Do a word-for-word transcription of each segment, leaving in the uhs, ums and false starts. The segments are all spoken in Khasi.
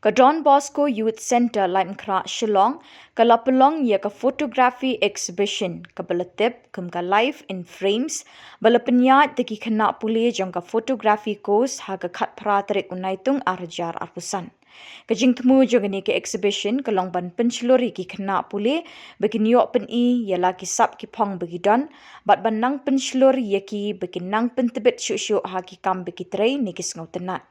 Ka Don Bosco Youth Centre, Laitumkhrah, Shillong, ka la pynlong ïa ka photography exhibition kaba la tip kum ka Life in Frames, ba la pynïaid da ki khynnah pule jong ka photography course ha ka khatphra tarik u Naitung arhajar arphew san. Ka jingthmu jong kane ka exhibition ka long ban pynshlur ïa ki khynnah pule ba kin ïoh pyni ïa la ki sap ki phong ba ki don, bad ban nang pynshlur ïa ki ba kin nang pyntbit shuh shuh ha ki kam ba ki trei ne ki sngewtynnat.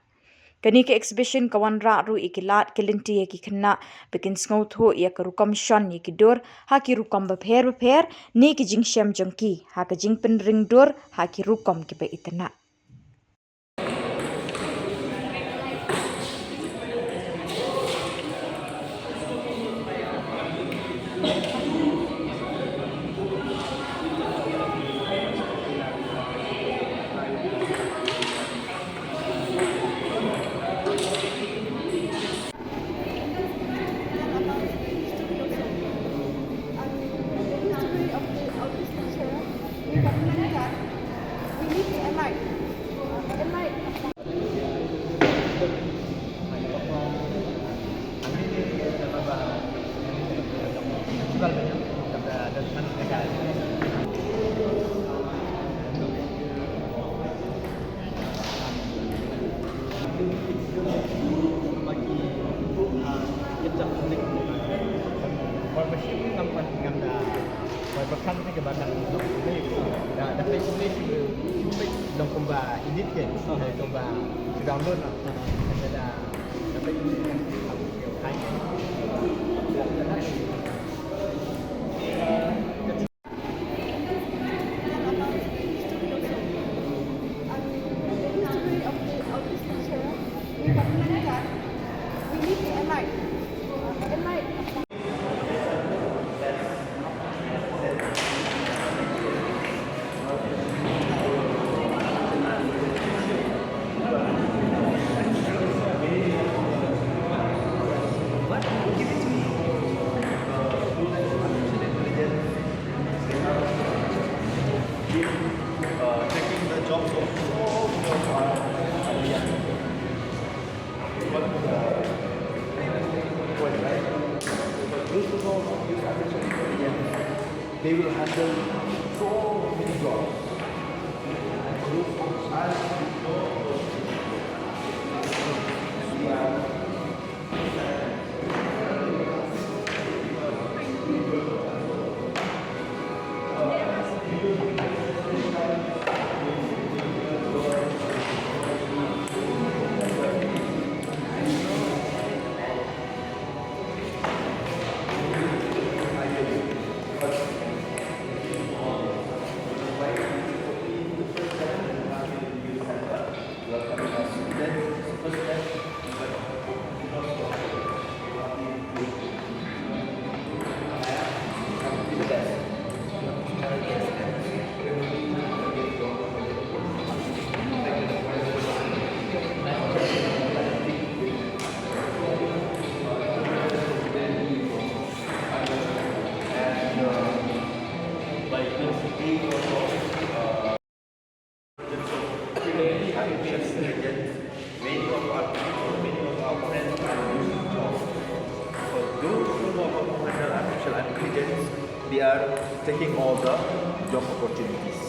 Kane ka exhibition ka wanrah ruh ïa ki lad ki lynti ïa ki khynnah ba kin sngewthuh ïa ka rukom shon ïa ki dur ha ki rukom bapher bapher ne ki jingshem jong ki ha ka jingpynring dur ha ki rukom kiba itynnat. They will handle so many jobs. Artificial intelligence, many of our people, many of our friends are losing jobs. For those who know how to handle artificial intelligence, they are taking all the job opportunities.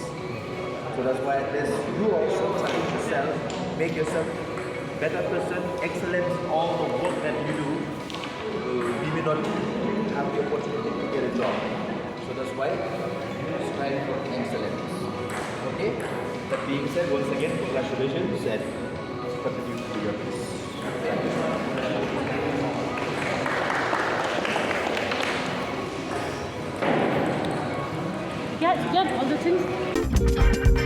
So that's why, as you also challenge yourself, make yourself better person, excellence, all the work that you do, uh, we may not have the opportunity to get a job. So that's why strive for excellence. Okay? That being said, once again, congratulations and continue to do your best. Get, get all the things.